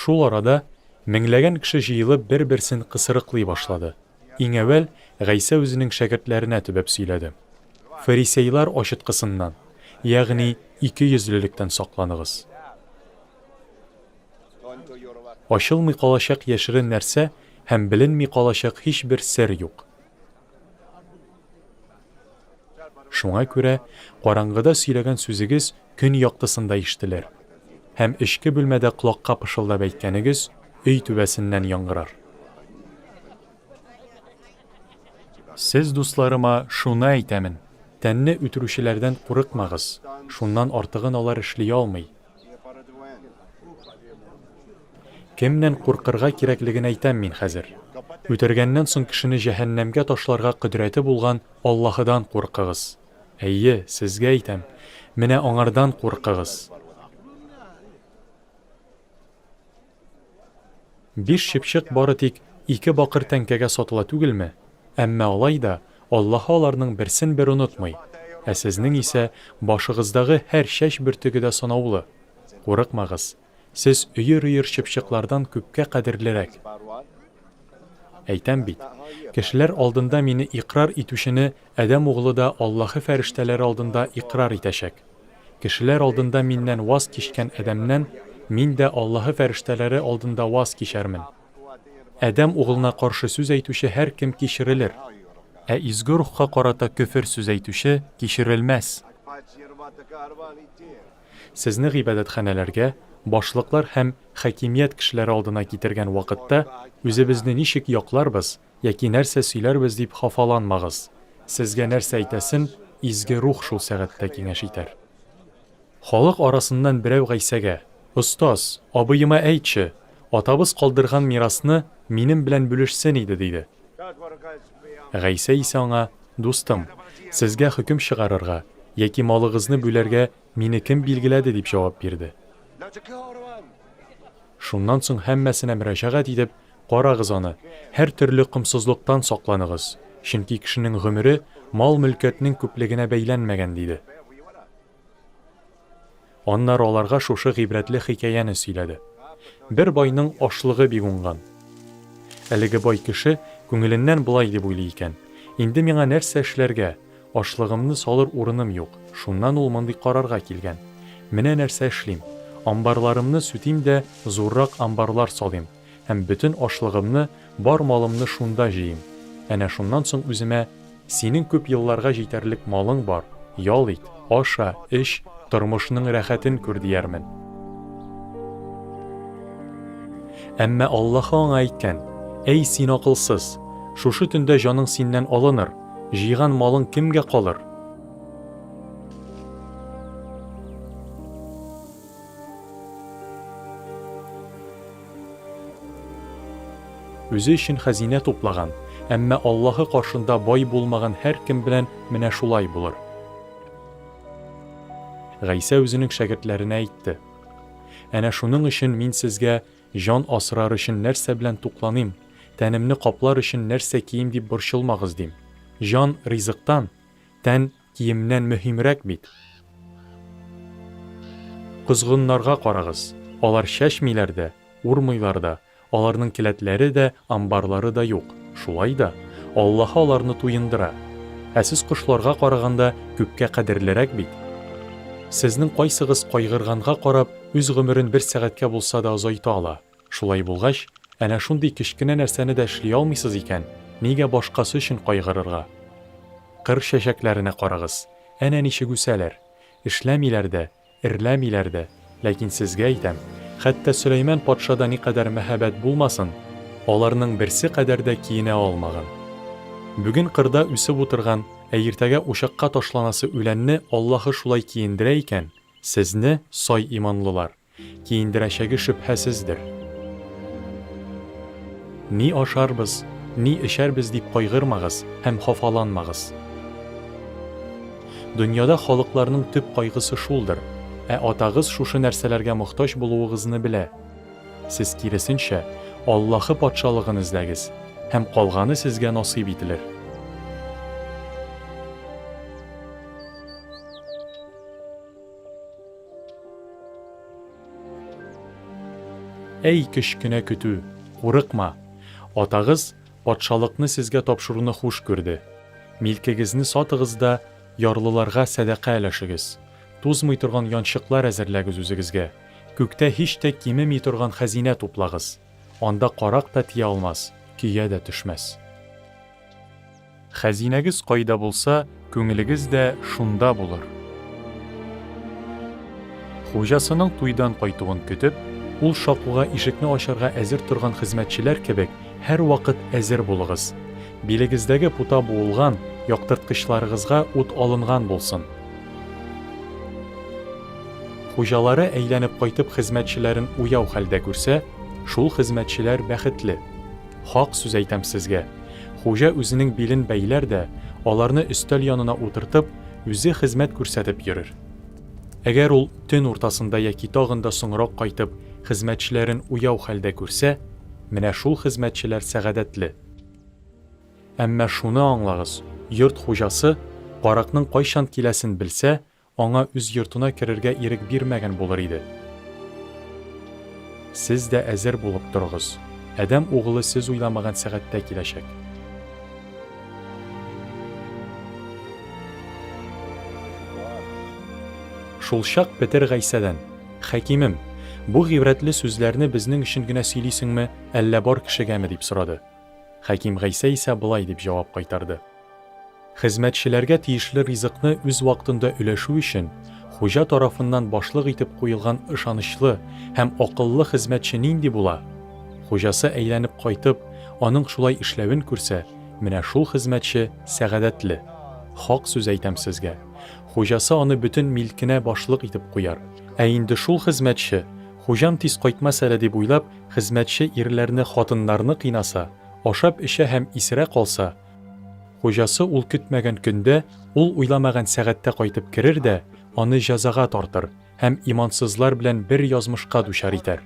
Шул арада меңләгән кеше җыелып бер-берсен кысрыклый башлады. Иң әүвәл Гайсә үзенең шәкертләренә төбәп сөйләде. Фарисейлар ачыткысыннан, ягъни икейөзлелектән сакланыгыз. Ачылмый калачак яшерен нәрсә һәм беленми калачак һичбер сер юк. Шуңа күрә караңгыда сөйләгән сүзегез көн яктысында ишетелер, һәм эчке бүлмәдә колакка пышылдап әйткәнегез өй түбәсеннән яңгырар. Сез дусларыма шуны әйтәмен, тәнне үтерүчеләрдән курыкмагыз, шуннан артыгын алар эшли алмый. Кемнән куркырга кирәклеген әйтәм мин хәзер. Үтергәннән соң кешене җәһәннәмгә ташларга кодрәте булган Аллаһыдан куркыгыз. Әйе, сезгә әйтәм, менә аңардан куркыгыз. Биш чыпчык бары тик ике бакыр тәңкәгә сатыла түгелме? Әмма алай да Аллаһы аларның берсен бер онытмый. Ә сезнең исә башыгыздагы һәр чәч бөртеге дә санаулы. Курыкмагыз, сез өер-өер чыпчыклардан күпкә кадерлерәк. Әйтәм бит, кешеләр алдында мине икърар итүчене Адәм Углы да Аллаһы фәрештәләре алдында икърар итәчәк. Кешеләр алдында миннән ваз кичкән адәмнән мин дә Аллаһы фәрештәләре алдында ваз кичәрмен. Адәм Углына каршы сүз әйтүче һәркем кичерелер, ә Изге Рухка карата көфер сүз әйтүче кичерелмәс. Сезне гыйбадәтханәләргә, башлыклар һәм хакимият кешеләре алдына китергән вакытта, үзебезне ничек якларбыз яки нәрсә сөйләрбез дип хафаланмагыз. Сезгә нәрсә әйтәсен Изге Рух шул сәгатьтә киңәш итәр. Халык арасыннан берәү Гайсәгә, Остаз, абыема әйтче, атабыз калдырган мирасны минем белән бүлешсен иде, диде. Гайсә исә аңа, Дустым, сезгә хөкем чыгарырга яки малыгызны бүләргә мине кем билгеләде, дип җавап бирде. Шуннан соң һәммәсенә мөрәҗәгать итеп, Карагыз аны, һәртөрле комсызлыктан сакланыгыз, чөнки кешенең гомере мал-мөлкәтнең күплегенә бәйләнмәгән, диде. Аннары аларга шушы гыйбрәтле хикәяне сөйләде. Бер байның ашлыгы бик уңган. Әлеге бай кеше күңеленнән болай дип уйлый икән, Инде миңа нәрсә эшләргә? Ашлыгымны салыр урыным юк. Шуннан ул мондый карарга килгән, Менә нәрсә эшлим, амбарларымны сүтим дә зуррак амбарлар салыйм һәм бөтен ашлыгымны, бар малымны шунда җыйыйм. Әнә шуннан соң үземә, Синең күп елларга җитәрлек малың бар, ял ит, аша, эч, тормышның рәхәтен күр, диярмен. Әмма Аллаһы аңа әйткән, Әй син акылсыз! Шушы төндә җаның синнән алыныр, җыйган малың кемгә калыр? Үзе өчен хәзинә туплаган, әмма Аллаһы каршында бай булмаган һәркем белән менә шулай булыр. Гайсә үзенең шәкертләренә әйтте, Әнә шуның өчен мин сезгә җан асрар өчен нәрсә белән тукланыйм, тәнемне каплар өчен нәрсә киим дип борчылмагыз, дим. Җан, ризыктан, тән киемнән мөһимрәк бит. Козгыннарга карагыз, алар чәчмиләр дә, урмыйлар да, аларның келәтләре дә, амбарлары да юк, шулай да Аллаһы аларны туендыра. Ә сез кошларга караганда күпкә кадерлерәк бит. Сезнең кайсыгыз кайгырганга карап үз гомерен бер сәгатькә булса да озайта ала? Шулай булгач, әнә шундый кечкенә нәрсәне дә эшли алмыйсыз икән, нигә башкасы өчен кайгырырга? Кыр чәчәкләренә карагыз, әнә ничек үсәләр. Эшләмиләр дә, эрләмиләр дә, ләкин сезгә әйтәм, хәтта Сөләйман патша да никадәр мәһабәт булмасын, аларның берсе кадәр дә киенә алмаган. Бүген кырда үсеп утырган, ә иртәгә учакка ташланасы үләнне Аллаһы шулай киендерә икән, сезне, сай иманлылар, Киендерәчәге шөбһәсездер. Ни ашарбыз, ни эчәрбез дип кайгырмагыз һәм хафаланмагыз. Дөньяда халыкларның төп кайгысы шулдыр, ә Атагыз шушы нәрсәләргә мохтаҗ булуыгызны белә. Сез, киресенчә, Аллаһы Патшалыгын эзләгез, һәм калганы сезгә насыйп ителер. Әй, кечкенә көтү, курыкма! Атагыз Патшалыкны сезгә тапшыруны хуш күрде. Милкегезне сатыгыз да ярлыларга сәдака өләшегез. Тузмый торган янчыклар әзерләгез үзегезгә. Күктә һич тә кимеми торган хәзинә туплагыз. Анда карак та тия алмас, көя дә төшмәс. Хәзинәгез кайда булса, күңелегез дә шунда булыр. Хуҗасының туйдан кайтуын көтеп, ул шакуга ишекне ачарга әзер торган хезмәтчеләр кебек һәрвакыт әзер булыгыз. Билегездәге пута буылган, яктырткычларыгызга ут алынган булсын. Хуҗалары әйләнеп кайтып хезмәтчеләрен уяу хәлдә күрсә, шул хезмәтчеләр бәхетле. Хак сүз әйтәм сезгә, хуҗа үзенең билен бәйләр дә, аларны өстәл янына утыртып, үзе хезмәт күрсәтеп йөрер. Әгәр ул төн уртасында яки тагын да соңрак кайтып, хезмәтчеләрен уяу хәлдә күрсә, менә шул хезмәтчеләр сәгадәтле. Әмма шуны аңлагыз, йорт хуҗасы, каракның кайчан киләсен белсә, Аңа үз йортына керергә ирек бирмәгән булыр иде. Сез дә әзер булып торыгыз. Адәм Угылы сез уйламаган сәгатьтә киләчәк. Шулчак Петер Гайсәдән, Хәкимем, бу гыйбрәтле сүзләрне безнең өчен генә сөйлисеңме, әллә бар кешегәме? дип сорады. Хәким Гайсә исә болай дип җавап кайтарды. Хезмәтчеләргә тиешле ризыкны үз вакытында өләшү өчен, хуҗа тарафыннан башлык итеп куелган ышанычлы һәм акыллы хезмәтче нинди була? Хуҗасы әйләнеп кайтып, аның шулай эшләвен күрсә, менә шул хезмәтче сәгадәтле. Хак сүз әйтәм сезгә, хуҗасы аны бөтен милкенә башлык итеп куяр. Ә инде шул хезмәтче, хуҗам тиз кайтмас әле дип уйлап, хезмәтче ирләрне, хатыннарны кыйнаса, ашап-эчә һәм исерә калса, хуҗасы ул көтмәгән көндә, ул уйламаган сәгатьтә кайтып керер дә, аны җәзага тартыр һәм имансызлар белән бер язмышка дучар итәр.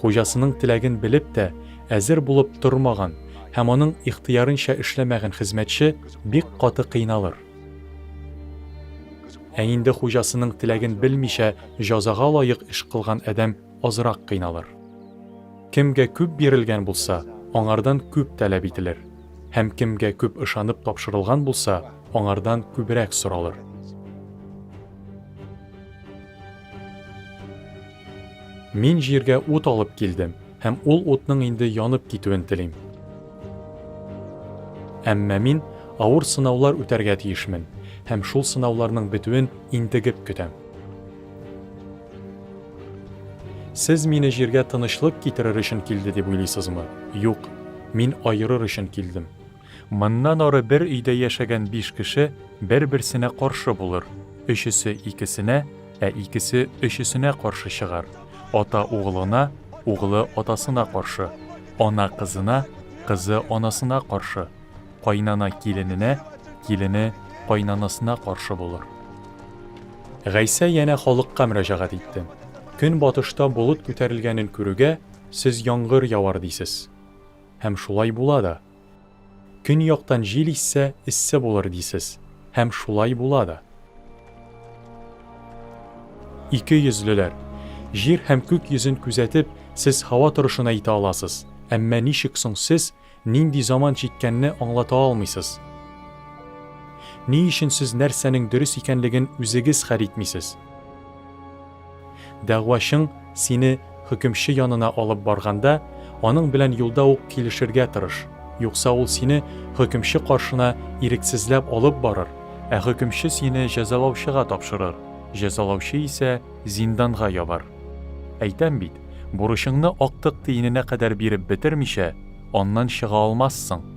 Хуҗасының теләген белеп тә, әзер булып тормаган һәм аның ихтыярынча эшләмәгән хезмәтче бик каты кыйналыр. Ә инде хуҗасының теләген белмичә җазага лаек эш кылган адәм азрак кыйналыр. Кемгә күп бирелгән булса, аңардан күп таләп ителер, һәм кемгә күп ышанып тапшырылган булса, аңардан күбрәк соралыр. Мин җиргә ут алып килдем һәм ул утның инде янып китүен телим. Әмма мин авыр сынаулар үтәргә тиешмен һәм шул сынауларның бетүен интегеп көтәм. Сез мине җиргә тынычлык китерер өчен килде дип уйлыйсызмы? Юк, мин аерыр өчен килдем. Моннан ары бер өйдә яшәгән биш кеше бер-берсенә каршы булыр, өчесе икесенә, ә икесе өчесенә каршы чыгар, ата угылына, угылы атасына каршы, ана кызына, кызы анасына каршы, кайнана килененә, килене кайнанасына каршы булыр. Гайсә янә халыкка мөрәҗәгать итте. Көнбатышта болыт күтәрелгәнен күрүгә, сез яңгыр явар дисез. Һәм шулай була да. Көньяктан җил иссә, эссе булыр, дисез. Һәм шулай була да. Икейөзлеләр! Җир һәм күк йөзен күзәтеп, сез һава торышын әйтә аласыз, әмма ничек соң сез нинди заман җиткәнне аңлата алмыйсыз? Ни өчен сез нәрсәнең дөрес икәнлеген үзегез хәл итмисез? Дәгъвачың сине хөкемче янына алып барганда, аның белән юлда ук килешергә тырыш, юкса ул сине хөкемче каршына ирексезләп алып барыр, ә хөкемче сине җәзалаучыга тапшырыр, җәзалаучы исә зинданга ябар. Әйтәм бит, бурычыңны актык тиененә кадәр биреп бетермичә, аннан чыга алмассың.